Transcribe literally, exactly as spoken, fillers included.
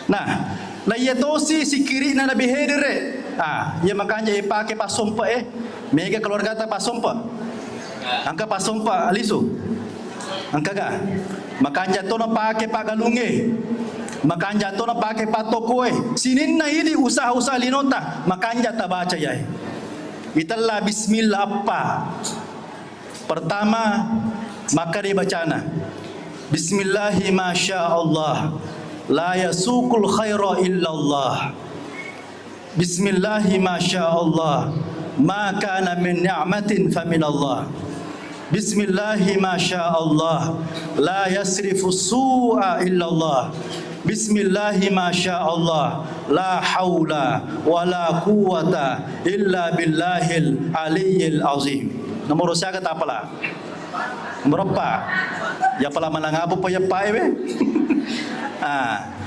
Nah, na iya tosi sikkiri'na Nabi Khidir e. Ah, iya makanja ipake passompe e. Mega keluargata passompe. Engka passompe lisu. Engkaga? Makanja to napake paggalungnge. Makanja to napake pattokoe. Sininna idi usaha-usaha linota, makanja tabaca yae. Itella bismillah appa. Pertama, makkeda bacana, "Bismillahi masya Allah, la yasuqul khaira illallah. Bismillahi masya Allah, ma kana min ni'matin faminallah. Bismillahi masya Allah, la yasrifu su'a illallah. Bismillahi masya Allah, la haula wala quwwata illa billahil aliyyil azim." Nomoro siaga tapala? Nomor eppa. Ya pala manang apa pa ya pa e we? Ah.